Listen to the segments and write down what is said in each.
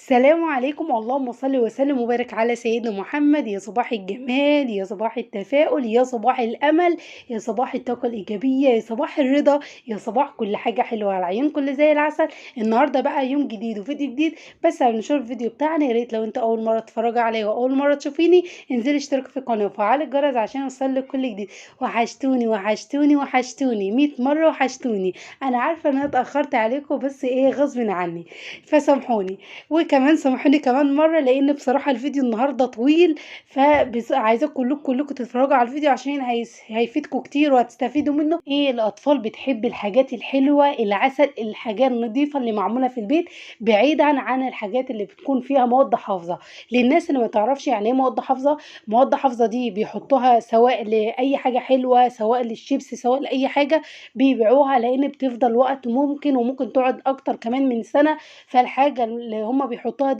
السلام عليكم، اللهم صل وسلم وبارك على سيدنا محمد. يا صباح الجمال، يا صباح التفاؤل، يا صباح الامل، يا صباح الطاقة الايجابية، يا صباح الرضا، يا صباح كل حاجة حلوة على عيون كل زي العسل. النهارده بقى يوم جديد وفيديو جديد، بس قبل ما نشوف الفيديو بتاعنا يا ريت لو انت اول مرة تتفرج عليا واول مرة تشوفيني انزلي اشترك في القناة وفعلي الجرس عشان يوصلك كل جديد. وحشتوني وحشتوني وحشتوني 100 مرة وحشتوني. انا عارفه ان انا اتاخرت عليكم بس ايه غصب عني فسامحوني، وكمان سامحوني كمان مرة لان بصراحة الفيديو النهارده طويل، فعايزاكم كلكم تتفرجوا على الفيديو عشان هيفيدكم كتير وهتستفيدوا منه. ايه الاطفال بتحب الحاجات الحلوة، العسل، الحاجات النظيفة اللي معمولة في البيت، بعيدا عن الحاجات اللي بتكون فيها مواد حافظه. للناس اللي ما تعرفش يعني ايه مواد حافظه، مواد حافظه دي بيحطوها سواء لاي حاجة حلوة، سواء للشيبس، سواء لاي حاجة بيبيعوها، لان بتفضل وقت ممكن وممكن تقعد اكتر كمان من سنة. فالحاجه اللي هم بيحطوها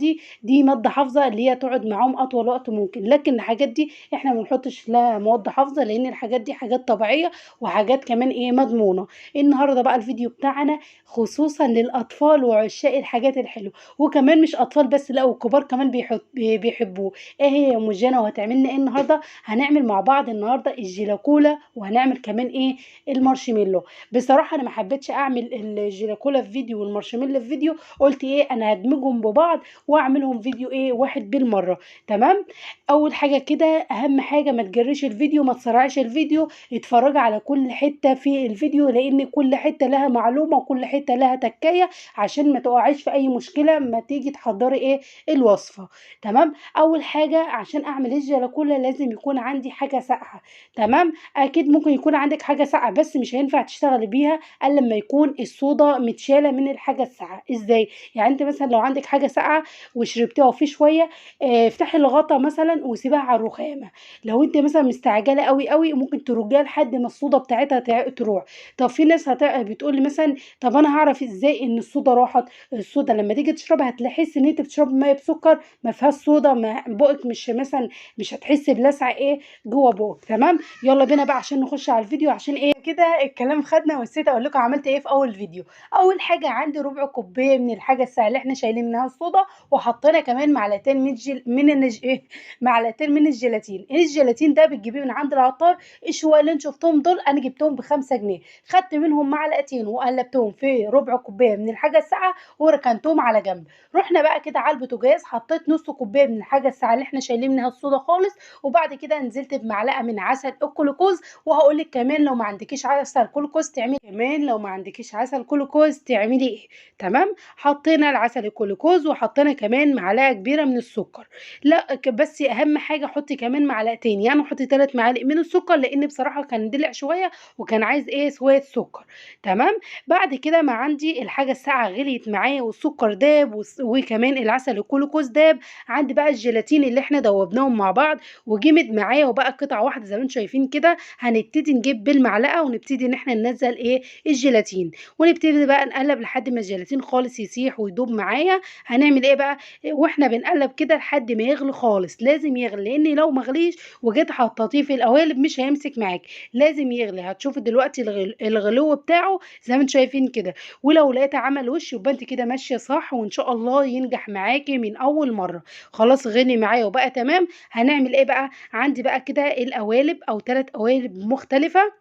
دي مادة حافظه اللي هي تقعد معاهم اطول وقت ممكن. لكن الحاجات دي احنا ما بنحطش لها مواد حافظه لان الحاجات دي حاجات طبيعية وحاجات كمان ايه مضمونه. النهارده بقى الفيديو بتاعنا خصوصا للاطفال وعشاق الحاجات الحلوة، وكمان مش اطفال بس، لا والكبار كمان بيحبوه. ايه هي يا ام جنى وهتعملنا ايه النهارده؟ هنعمل مع بعض النهارده الجيلاكولا، وهنعمل كمان ايه المارشميلو. بصراحة انا ما حبيتش اعمل الجيلاكولا في فيديو والمارشميلو في فيديو، قلت ايه انا هدمجهم ببعض واعملهم فيديو ايه واحد بالمرة. تمام. اول حاجة كده اهم حاجة ما تجريش الفيديو، ما تسرعش الفيديو، اتفرج على كل حتة في الفيديو لان كل حتة لها معلومة وكل حتة لها تكايه عشان ما تقعيش في اي مشكلة ما تيجي تحضري ايه الوصفة. تمام. اول حاجة عشان اعمل الجلاكولا لازم يكون عندي حاجة ساقعه. تمام. اكيد ممكن يكون عندك حاجة ساقعه بس مش هينفع تشتغلي بيها الا لما يكون الصودا متشاله من الحاجة الساقعه. ازاي يعني؟ انت مثلا لو عندك حاجة ساقعه وشربتيها وفي شوية افتحي الغطا مثلا وسيبها على الرخامه. لو انت مثلا مستعجلة قوي قوي ممكن ترجيها لحد ما الصودا بتاعتها تروح. طب في ناس بتقول لي مثلا طب انا هعرف ازاي ان الصودا راحت؟ الصودا لما تيجي تشربها هتحس ان انت بتشربي مية بسكر ما فيهاش صودا، ما بقك مش مثلا مش هتحسي بلسعه ايه جوه بقك. تمام. يلا بينا بقى عشان نخش على الفيديو. عشان ايه كده الكلام خدنا ونسيت اقول لكم عملت ايه في اول فيديو. اول حاجة عندي ربع كوباية من الحاجة الساقعه اللي احنا شايلين منها الصودا، وحطينا كمان معلقتين من الجل من النج... إيه؟ معلقتين من الجيلاتين. الجيلاتين ده بتجيبيه من عند العطار. الشويه اللي انتوا شفتهم دول انا جبتهم ب5 جنيه، خدت منهم معلقتين وقلبتهم في ربع كوباية من الحاجة الساقعه وركنتهم على جنب. رحنا بقى كده على البوتاجاز، حطيت نص كوباية من الحاجة الساقعه اللي احنا شايلين منها الصودا خالص، وبعد كده نزلت بمعلقه من عسل الجلوكوز. وهقول لك كمان لو ما عندكيش عسل جلوكوز تعملي كمان لو ما عندكيش عسل جلوكوز تعملي ايه. تمام. حطينا العسل الجلوكوز وحطينا كمان معلقه كبيرة من السكر. لا بس اهم حاجة حطي كمان معلقتين، يعني حطي 3 معالق من السكر لان بصراحة كان دلع شوية وكان عايز ايه شوية سكر. تمام. بعد كده ما عندي الحاجة الساقعه غليت معايا والسكر داب وكمان العسل الجلوكوز داب. عندي بقى الجيلاتين اللي احنا دوبناهم مع بعض وجمد معايا وبقى قطعه واحدة زي ما انتم شايفين كده. هنبتدي نجيب بالمعلقه ونبتدي ان احنا ننزل ايه الجيلاتين، ونبتدي بقى نقلب لحد ما الجيلاتين خالص يسيح ويدوب معايا. هنعمل ايه بقى واحنا بنقلب كده لحد ما يغلي خالص؟ لازم يغلي لان لو ما غليش وجيت حطيتيه في القوالب مش هيمسك معاك، لازم يغلي. هتشوفي دلوقتي الغلو بتاعه زي ما انتم شايفين كده. ولو لقيت عمل وش يبقى انت كده ماشية صح وان شاء الله ينجح معاكي من اول مرة. خلاص غلي معايا وبقى تمام. هنعمل ايه بقى؟ عندي بقى كده القوالب او 3 قوالب مختلفة.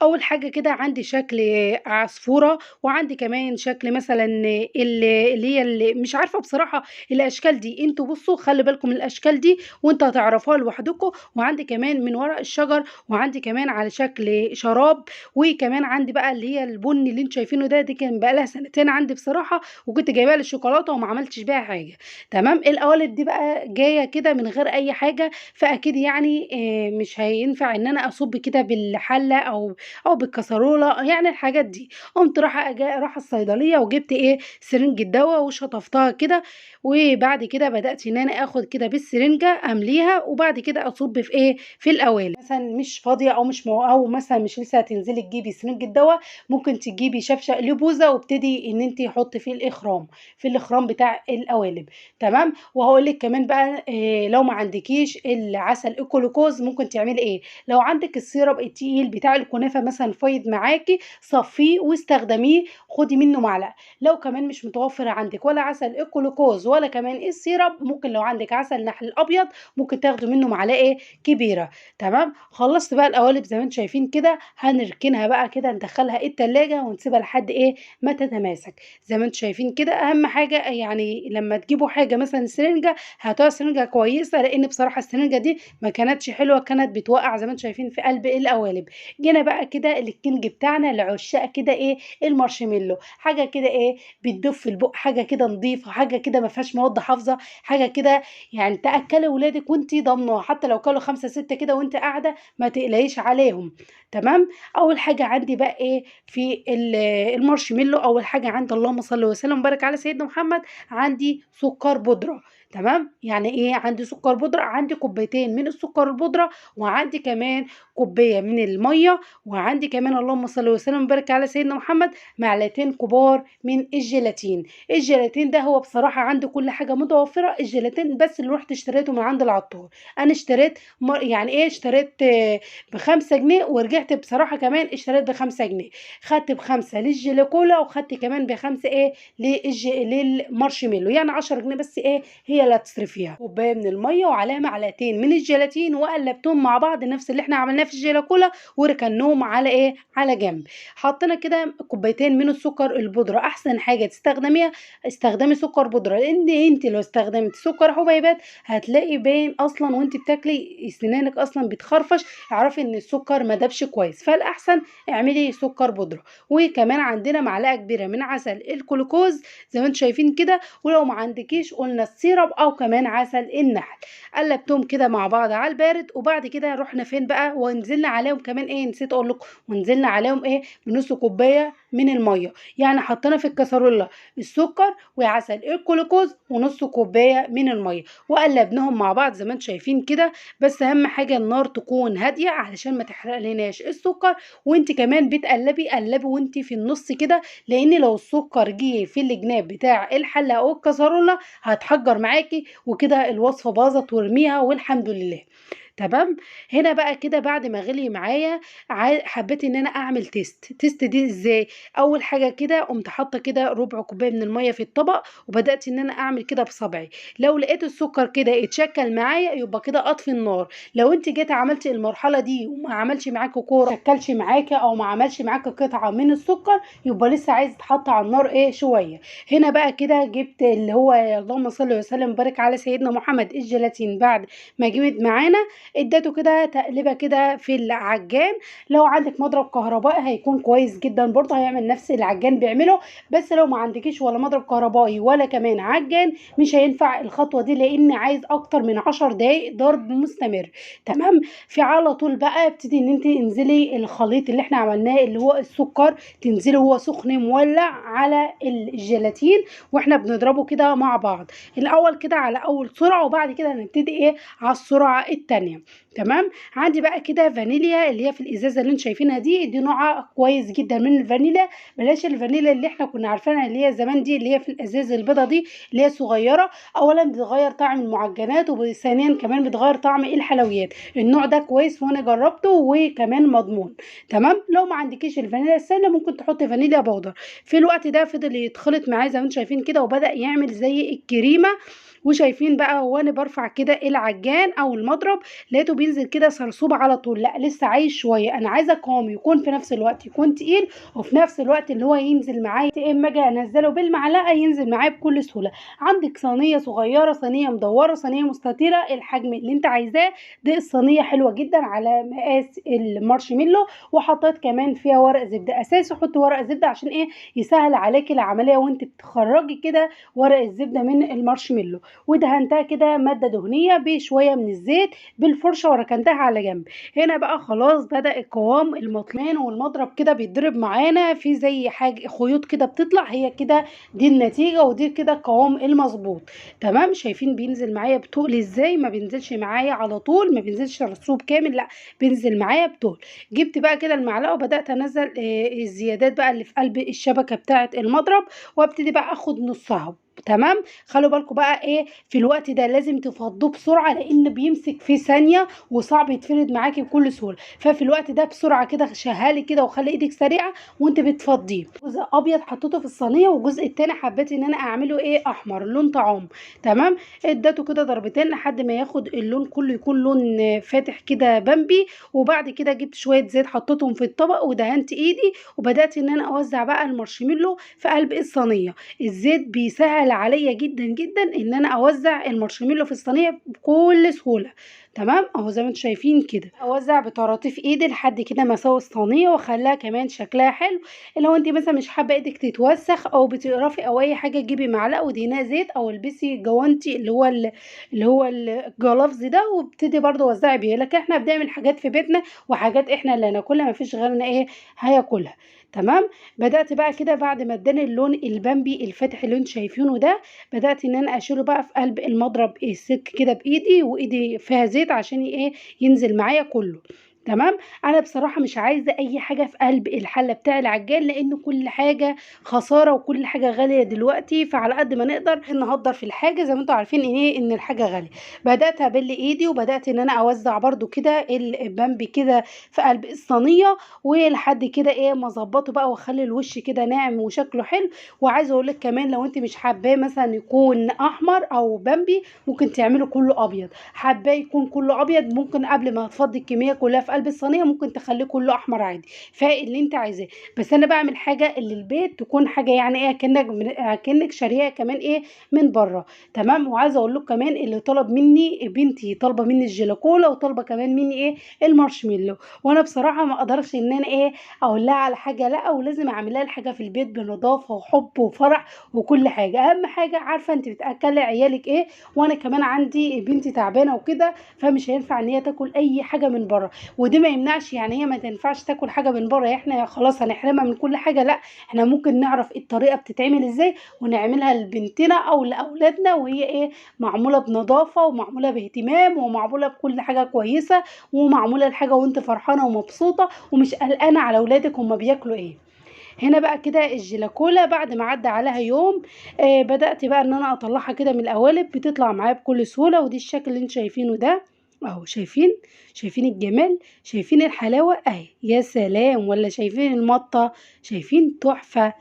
اول حاجة كده عندي شكل عصفوره، وعندي كمان شكل مثلا اللي هي اللي مش عارفه بصراحة الاشكال دي، انتوا بصوا خلي بالكم من الاشكال دي وانتوا هتعرفوها لوحدكم. وعندي كمان من ورق الشجر، وعندي كمان على شكل شراب، وكمان عندي بقى اللي هي البني اللي انتوا شايفينه ده، دي كان بقى لها سنتين عندي بصراحة وكنت جايباها للشوكولاته وما عملتش بيها حاجة. تمام. القوالب دي بقى جاية كده من غير اي حاجة، فاكيد يعني مش هينفع ان انا اصب كده بالحله او بالكسرولة يعني الحاجات دي. قمت رايحة الصيدلية وجبت ايه سرنج الدواء وشطفتها كده، وبعد كده بدات ان انا اخد كده بالسرنجه امليها وبعد كده اصب في ايه في القوالب. مثلا مش فاضية او مش او مثلا مش لسه هتنزلي تجيبي سرنج الدواء، ممكن تجيبي شفشق لبوزه وابتدي ان انت حطي فيه الاخرام في الاخرام بتاع القوالب. تمام. وهقول لك كمان بقى إيه لو ما عندكيش العسل الجلوكوز ممكن تعملي ايه. لو عندك ال syrup التقيل بتاع الكلوكوز الكنافه مثلا فايض معاكي صفيه واستخدميه، خدي منه معلقه. لو كمان مش متوفر عندك ولا عسل الجلوكوز ولا كمان ال syrup، ممكن لو عندك عسل نحل ابيض ممكن تاخدوا منه معلقه كبيرة. تمام. خلصت بقى القوالب زي ما انتم شايفين كده، هنركنها بقى كده، ندخلها التلاجة ونسيبها لحد ايه ما تتماسك زي ما انتم شايفين كده. اهم حاجة يعني لما تجيبوا حاجة مثلا سرنجه، هاتوها سرنجه كويسة، لان بصراحة السرنجه دي ما كانتش حلوة، كانت بتوقع زي ما انتم شايفين في قلب القوالب. جينا بقى كده لل king بتاعنا، لعشاق كده ايه المارشميلو، حاجة كده ايه بتدف في البق، حاجة كده نظيفة، حاجة كده ما فيهاش مواد حافظه، حاجة كده يعني تاكلي ولادك وانت ضامنه، حتى لو كلوا 5 6 كده وانت قاعدة ما تقلقيش عليهم. تمام. اول حاجة عندي بقى ايه في المارشميلو، اول حاجة عندي اللهم صل وسلم وبارك على سيدنا محمد، عندي سكر بودره. تمام. يعني ايه عندي سكر بودره؟ عندي كوبايتين من السكر البودره، وعندي كمان كوباية من المية، وعندي كمان اللهم صل وسلم وبارك على سيدنا محمد معلقتين كبار من الجيلاتين. الجيلاتين ده هو بصراحة عندي كل حاجة متوفرة، الجيلاتين بس اللي رحت اشتريته من عند العطار. انا اشتريت يعني ايه، اشتريت ب5 جنيه، ورجعت بصراحة كمان اشتريت ب5 جنيه. خدت ب5 للجيليكولا، وخدت كمان ب5 ايه للمارشميلو، يعني 10 جنيه بس ايه هي اللي هتصرفيها. كوباية من المية وعليها معلقتين من الجيلاتين، وقلبتهم مع بعض نفس اللي احنا عملناه في الجيليكولا، وركناهم على ايه على جنب. حطينا كده كوبايتين من السكر البودره. احسن حاجة تستخدميها استخدمي سكر بودره، لان انت لو استخدمت سكر حبيبات هتلاقي باين اصلا وانت بتاكلي سنانك اصلا بتخرفش، اعرفي ان السكر ما دابش كويس، فالاحسن اعملي سكر بودره. وكمان عندنا معلقه كبيرة من عسل الجلوكوز زي ما انتم شايفين كده، ولو ما عندكيش قلنا ال syrup او كمان عسل النحل. قلبتهم كده مع بعض على البارد، وبعد كده رحنا فين بقى ونزلنا عليهم كمان ايه، نسيت اقول لكم، ونزلنا عليهم ايه بنص كوباية من المية. يعني حطينا في الكسرولة السكر وعسل الجلوكوز ونص كوباية من المية، وقلبناهم مع بعض زي ما انتم شايفين كده. بس اهم حاجة النار تكون هادية علشان ما تحرق لناش السكر، وانت كمان بتقلبي قلبي وانت في النص كده، لان لو السكر جه في الجناب بتاع الحلة او الكسرولة هتحجر معاكي، وكده الوصفة باظت وارميها والحمد لله. تمام. هنا بقى كده بعد ما غلي معايا حبيت ان انا اعمل test دي ازاي. اول حاجة كده قمت حاطه كده ربع كوباية من المية في الطبق، وبدات ان انا اعمل كده بصبعي. لو لقيت السكر كده اتشكل معايا يبقى كده اطفي النار. لو انت جيت عملتي المرحلة دي وما عملش معاكي كورة، شكلش معاكي او ما عملش معاكي قطعه من السكر، يبقى لسه عايز تحط على النار ايه شوية. هنا بقى كده جبت اللي هو اللهم صل وسلم وبارك على سيدنا محمد الجيلاتين بعد ما جمد معانا، اديته كده تقلبه كده في العجان. لو عندك مضرب كهربائي هيكون كويس جدا برضه، هيعمل نفس العجان بيعمله، بس لو ما عندكيش ولا مضرب كهربائي ولا كمان عجان مش هينفع الخطوة دي، لان عايز اكتر من 10 دقايق ضرب مستمر. تمام. في على طول بقى ابتدي ان انت انزلي الخليط اللي احنا عملناه اللي هو السكر، تنزلي هو سخن مولع على الجيلاتين، واحنا بنضربه كده مع بعض الاول كده على اول سرعة، وبعد كده هنبتدي ايه على السرعة الثانية. تمام. عندي بقى كده فانيليا اللي هي في الازازه اللي انتم شايفينها دي، دي نوعها كويس جدا من الفانيليا، بلاش الفانيليا اللي احنا كنا عارفينها اللي هي زمان دي اللي هي في الازاز البيضة دي اللي هي صغيرة. اولا بتغير طعم المعجنات، وثانيا كمان بتغير طعم الحلويات. النوع ده كويس وانا جربته وكمان مضمون. تمام. لو ما عندكيش الفانيليا السائلة ممكن تحطي فانيليا powder. في الوقت ده فضل يتخلط معايا زي ما انتم شايفين كده، وبدا يعمل زي الكريمة. وشايفين بقى وانا برفع كده العجان او المضرب لقيته بينزل كده سرسوب على طول. لا لسه عايز شوية، انا عايزه قوام يكون في نفس الوقت يكون تقيل، وفي نفس الوقت اللي هو ينزل معايا اما اجي انزله بالمعلقه ينزل معايا بكل سهولة. عندك صينية صغيرة، صينية مدورة، صينية مستطيله، الحجم اللي انت عايزاه. دي الصينية حلوة جدا على مقاس المارشميلو، وحطيت كمان فيها ورق زبدة. اساسي حط ورق زبدة عشان ايه يسهل عليكي العملية وانت بتخرجي كده ورق الزبدة من المارشميلو. ودهنتها كده مادة دهنية بشوية من الزيت بالفرشه وركنتها على جنب. هنا بقى خلاص بدا القوام المطلان، والمضرب كده بيتضرب معانا في زي حاجة خيوط كده بتطلع، هي كده دي النتيجة ودي كده القوام المظبوط. تمام. شايفين بينزل معايا بتقل ازاي، ما بينزلش معايا على طول، ما بينزلش رسوب كامل، لا بينزل معايا بتقل. جبت بقى كده المعلقة وبدات انزل الزيادات بقى اللي في قلب الشبكة بتاعه المضرب، وابتدي بقى اخد نصها. تمام. خلوا بالكم بقى ايه في الوقت ده لازم تفضوه بسرعة، لان بيمسك في ثانية وصعب يتفرد معاكي بكل سهولة. ففي الوقت ده بسرعة كده شهالي كده وخلي ايدك سريعة وانت بتفضيه. جزء ابيض حطيته في الصينية، والجزء التاني حبيت ان انا اعمله ايه احمر لون طعام. تمام. اديته كده ضربتين لحد ما ياخد اللون كله، يكون لون فاتح كده بامبي. وبعد كده جبت شوية زيت حطيتهم في الطبق ودهنت ايدي، وبدات ان انا اوزع بقى المارشميلو في قلب الصينية. الزيت بيسهل عليا جدا جدا ان انا اوزع المارشميلو في الصينية بكل سهولة. تمام اهو زي ما انتم شايفين كده، اوزع بطراطيف ايدي لحد كده ما اسوي الصينية واخليها كمان شكلها حلو. لو انت مثلا مش حابة ايدك تتوسخ او بتقرفي او اي حاجة، جيبي معلقه ودهنها زيت، او البسي جوانتي اللي هو الجلافز ده، وابتدي برده وزعي بيه. لكن احنا بنعمل حاجات في بيتنا وحاجات احنا اللي هناكلها، مفيش غيرنا ايه هياكلها. تمام. بدات بقى كده بعد ما اداني اللون البامبي الفاتح اللي انتم شايفينه ده، بدات ان انا اشيله بقى في قلب المضرب السلك كده بايدي، وايدي فيها زيت عشان ايه ينزل معايا كله. تمام. انا بصراحة مش عايزه اي حاجة في قلب الحلة بتاع العجان، لان كل حاجة خسارة وكل حاجة غالية دلوقتي، فعلى قد ما نقدر نهدر في الحاجة زي ما انتم عارفين ان ايه ان الحاجة غالية. بدات ابل ايدي وبدات ان انا اوزع برده كده البامبي كده في قلب الصينية، ولحد كده ايه ما اظبطه بقى واخلي الوش كده ناعم وشكله حلو. وعايزه اقول لك كمان لو انت مش حباه مثلا يكون احمر او بامبي، ممكن تعمله كله ابيض. حباه يكون كله ابيض، ممكن قبل ما تفضي الكمية كلها في قلب الصينية ممكن تخليه كله احمر عادي، فاللي انت عايزاه. بس انا بعمل حاجة اللي البيت تكون حاجة يعني ايه كانك شاريها كمان ايه من بره. تمام. وعايزه اقول لكم كمان اللي طلب مني بنتي طالبه مني الجيلاكولا، وطالبه كمان مني ايه المارشميلو، وانا بصراحة ما اقدرش ان انا ايه اقول لها على حاجة لا، ولازم اعمل لها الحاجة في البيت بنظافه وحب وفرح وكل حاجة. اهم حاجة عارفه انت بتاكلي عيالك ايه، وانا كمان عندي بنتي تعبانة وكده، فمش هينفع ان هي تاكل اي حاجة من بره. ودي ما يمنعش يعني هي ما تنفعش تاكل حاجة من بره، احنا خلاص هنحرمها من كل حاجة، لا احنا ممكن نعرف الطريقة بتتعمل ازاي ونعملها لبنتنا او لاولادنا، وهي ايه معمولة بنظافه ومعموله باهتمام ومعموله بكل حاجة كويسة، ومعموله الحاجة وانت فرحانة ومبسوطة ومش قلقانة على اولادك هما بياكلوا ايه. هنا بقى كده الجيلاكولا بعد ما عدى عليها يوم بدأت بقى ان انا اطلعها كده من القوالب، بتطلع معايا بكل سهولة. ودي الشكل اللي انتوا شايفينه ده اهو، شايفين الجمال، شايفين الحلاوة اهي، يا سلام، ولا شايفين المطه، شايفين تحفة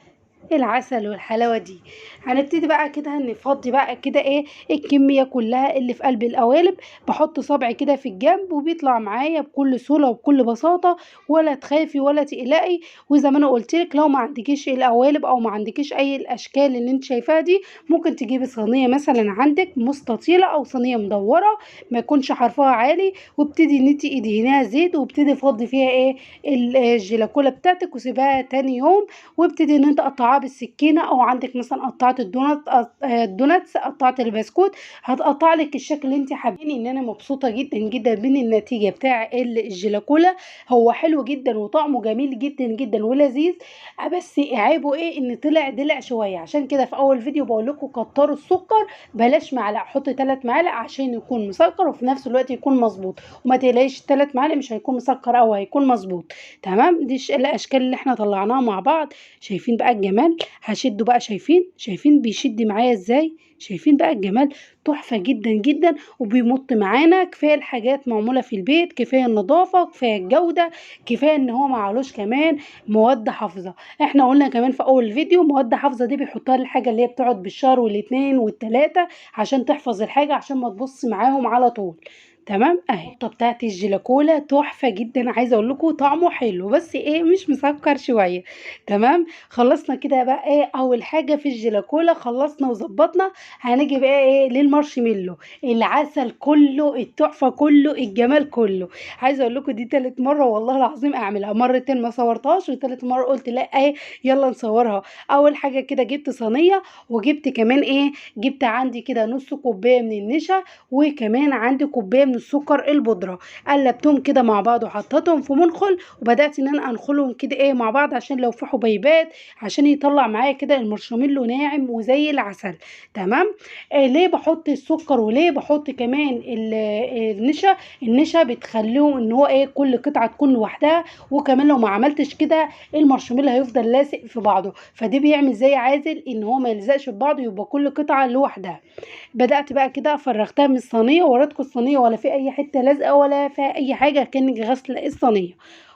العسل والحلاوه دي. هنبتدي بقى كده نفضي بقى كده ايه الكمية كلها اللي في قلب القوالب. بحط صبعي كده في الجنب وبيطلع معايا بكل سهولة وبكل بساطة، ولا تخافي ولا تقلقي. وزي ما انا قلت لك لو ما عندكيش القوالب او ما عندكيش اي الاشكال اللي انت شايفاها دي، ممكن تجيبي صينية مثلا عندك مستطيله او صينية مدورة ما يكونش حرفها عالي، وابتدي ان انت ادهنيها زيت، وابتدي فضي فيها ايه الجيلاكولا بتاعتك وسيبها تاني يوم، وابتدي ان انت قطعها بالسكينة، او عندك مثلا قطعت الدوناتس، قطعت البسكوت، هتقطع لك الشكل اللي انت حابين. ان انا مبسوطة جدا جدا من النتيجة بتاع الجيلاكولا، هو حلو جدا وطعمه جميل جدا جدا ولذيذ، بس عيبه ايه ان طلع دلع شوية. عشان كده في اول فيديو بقول لكم كتروا السكر، بلاش معلقه، حطي 3 معالق عشان يكون مسكر وفي نفس الوقت يكون مظبوط، وما تقلقيش 3 معالق مش هيكون مسكر او هيكون مظبوط. تمام. دي الاشكال اللي احنا طلعناها مع بعض. شايفين بقى الجمال، هشده بقى، شايفين بيشد معايا ازاي، شايفين بقى الجمال، تحفة جدا جدا وبيمط معانا. كفاية الحاجات معمولة في البيت، كفاية النظافة، كفاية الجودة، كفاية ان هو معلوش كمان مواد حافظة. احنا قلنا كمان في اول فيديو مواد حافظة دي بيحطها للحاجة اللي هي بتقعد بالشهر والاثنين والثلاثة عشان تحفظ الحاجة، عشان ما تبص معاهم على طول. تمام. اهي الخلطة بتاعت الجيلاكولا تحفة جدا، عايزه اقول لكم طعمه حلو بس ايه مش مسكر شوية. تمام. خلصنا كده بقى ايه اول حاجة في الجيلاكولا، خلصنا وظبطنا. هنيجي بقى ايه للمارشميلو، العسل كله، التحفة كله، الجمال كله. عايزه اقول لكم دي تالت مرة والله العظيم اعملها، مرتين ما صورتهاش وتالت مرة قلت لا ايه يلا نصورها. اول حاجة كده جبت صينية، وجبت كمان ايه، جبت عندي كده نص كوباية من النشا، وكمان عندي كوباية من السكر البودره. قلبتهم كده مع بعض وحطيتهم في منخل، وبدات ان انا انخلهم كده ايه مع بعض عشان لو في حبيبات، عشان يطلع معايا كده المارشميلو ناعم وزي العسل. تمام. ليه بحط السكر وليه بحط كمان النشا؟ النشا بتخليهم ان هو ايه كل قطعه تكون لوحدها، وكمان لو ما عملتش كده المارشميلو هيفضل لاصق في بعضه، فدي بيعمل زي عازل ان هو ما يلزقش في بعضه، يبقى كل قطعه لوحدها. بدات بقى كده فرغتها من الصينية، وريتكم الصينية ولا في اي حتة لازقه ولا فيها اي حاجة، كانك غسله الصينية.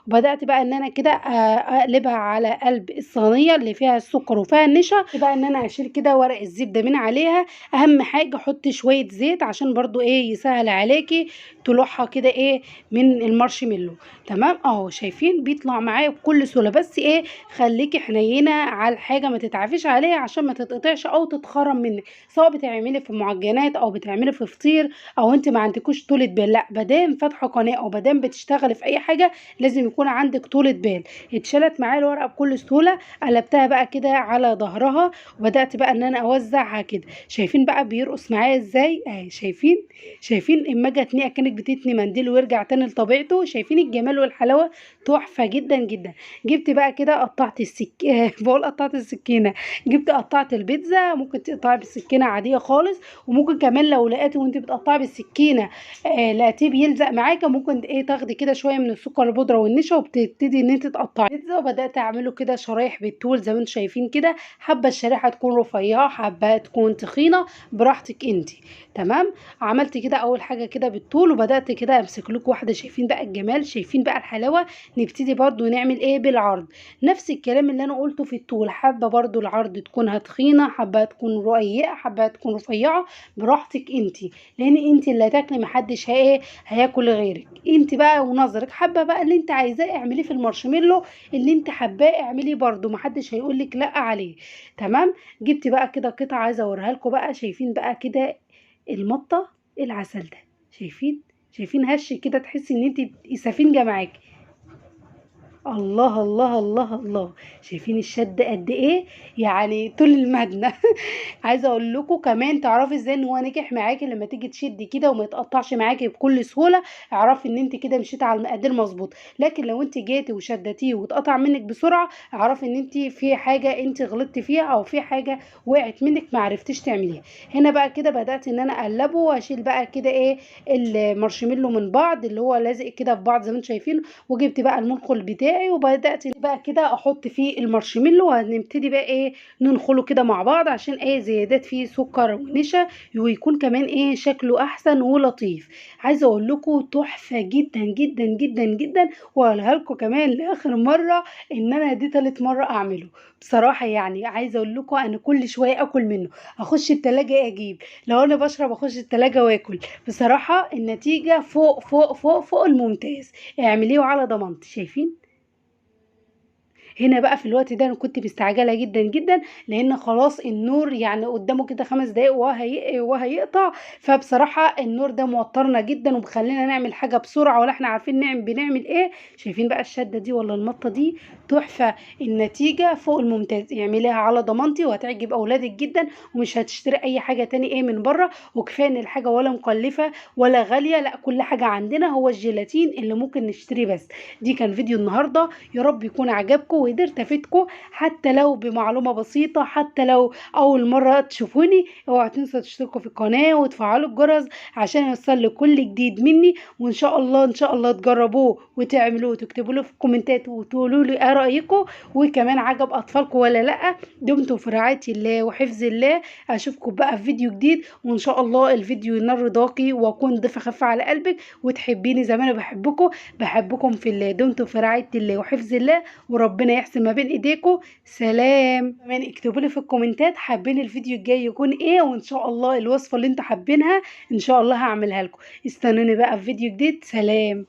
وبدات بقى ان انا كده اقلبها على قلب الصينية اللي فيها السكر وفيها النشا، بقى ان انا اشيل كده ورق الزبدة من عليها. اهم حاجة حطي شوية زيت عشان برضو ايه يسهل عليكي طلوعها كده ايه من المارشميلو. تمام اهو شايفين بيطلع معايا بكل سهولة، بس ايه خليكي حنينه على الحاجة، ما تتعافيش عليها عشان ما تتقطعش او تتخرم منك، سواء بتعملي في معجنات او بتعملي في فطير او انت ما عندكوش طولة بال. لا بدام فاتحة قناة او بدام بتشتغلي في اي حاجة لازم يكون عندك طولة بال. اتشالت معايا الورقة بكل سهولة، قلبتها بقى كده على ظهرها، وبدات بقى ان انا اوزعها كده. شايفين بقى بيرقص معايا ازاي اهي، شايفين اما اجي اتنيه كانك بتتني منديل ويرجع تاني لطبيعته. شايفين الجمال والحلاوه، تحفة جدا جدا. جبت بقى كده قطعت بقول قطعت السكينة، جبت قطعت البيتزا. ممكن تقطعي بالسكينة عادية خالص، وممكن كمان لو لقيتي وانت بتقطعي بالسكينة لقيتيه بيلزق معاكي، ممكن ايه تاخدي كده شوية من السكر البودره والنشا وبتبتدي ان انت تقطعي البيتزا. وبدات اعمله كده شرايح بالطول زي ما انتم شايفين كده، حابة الشريحة تكون رفيعة حابة تكون تخينة براحتك انت. تمام. عملت كده اول حاجة كده بالطول، وبدات كده امسك لكم واحدة. شايفين بقى الجمال، شايفين بقى الحلاوة. نبتدي برضو نعمل ايه بالعرض، نفس الكلام اللي انا قلته في الطول. حابة برضو العرض تكون تخينة، حابة تكون رقيقه، حابة تكون رفيعة، براحتك انت، لان انت اللي هتاكلي محدش ايه هياكل غيرك، انت بقى ونظرك. حابة بقى اللي انت عايزاه اعمليه في المارشميلو، اللي انت حباه اعمليه برضو، محدش هيقولك لا عليه. تمام. جبت بقى كده قطعه عايزه اوريها لكم بقى. شايفين بقى كده المطه العسل ده، شايفين هش كده، تحسي ان انت سفنجه معاكي. الله الله الله الله، شايفين الشد قد ايه، يعني طول المدنه. عايزه اقول لكم كمان تعرفي ازاي ان هو نجح معاكي، لما تيجي تشدي كده وما يتقطعش معاكي بكل سهولة، اعرفي ان انت كده مشيتي على المقادير مظبوط. لكن لو انت جيتي وشدتيه واتقطع منك بسرعة، اعرفي ان انت في حاجة انت غلطتي فيها او في حاجة وقعت منك ما عرفتيش تعمليها. هنا بقى كده بدات ان انا اقلبه واشيل بقى كده ايه المارشميلو من بعض اللي هو لازق كده في بعض زي ما انتم شايفين. وجبت بقى المنخل بتاعي وبدات بقى كده احط فيه المارشميلو، وهنبتدي بقى ايه ننخله كده مع بعض عشان ايه زيادات فيه سكر ونشا، ويكون كمان ايه شكله احسن ولطيف. عايزه اقول لكم تحفة جدا جدا جدا جدا، واقولها لكم كمان لاخر مرة ان انا دي تالت مرة اعمله بصراحة. يعني عايزه اقول لكم انا كل شوية اكل منه، اخش التلاجة اجيب، لو انا بشرب اخش التلاجة واكل. بصراحة النتيجة فوق فوق فوق فوق الممتاز، اعمليه على ضمانتي. شايفين هنا بقى في الوقت ده انا كنت مستعجلة جدا جدا، لان خلاص النور يعني قدامه كده 5 دقايق وهيقطع. فبصراحة النور ده موترنا جدا ومخلينا نعمل حاجة بسرعة ولا احنا عارفين بنعمل ايه. شايفين بقى الشدة دي ولا المطه دي، تحفة، النتيجة فوق الممتاز. اعمليها على ضمانتي وهتعجب اولادك جدا، ومش هتشتري اي حاجة تاني ايه من بره. وكفاية ان الحاجة ولا مكلفة ولا غالية، لا كل حاجة عندنا، هو الجيلاتين اللي ممكن نشتريه بس. دي كان فيديو النهارده، يا رب يكون عجبكم وقدرت افيدكم حتى لو بمعلومة بسيطة، حتى لو اول مرة تشوفوني. اوعوا تنسوا تشتركوا في القناة وتفعلوا الجرس عشان يوصل لكل جديد مني، وان شاء الله ان شاء الله تجربوه وتعملوه وتكتبوا له في الكومنتات وتقولوا لي ايه رايكم، وكمان عجب اطفالكم ولا لا. دمتم في رعاية الله وحفظ الله، اشوفكم بقى في فيديو جديد، وان شاء الله الفيديو ينال رضاكي واكون ضيفه خفيفة على قلبك وتحبيني زي ما انا بحبكم. بحبكم في الله، دمتم في رعاية الله وحفظ الله، وربنا يحسن ما بين ايديكم. سلام. كمان اكتبوا لي في الكومنتات حابين الفيديو الجاي يكون ايه، وان شاء الله الوصفة اللي انتوا حابينها ان شاء الله هعملها لكم. استنوني بقى في فيديو جديد. سلام.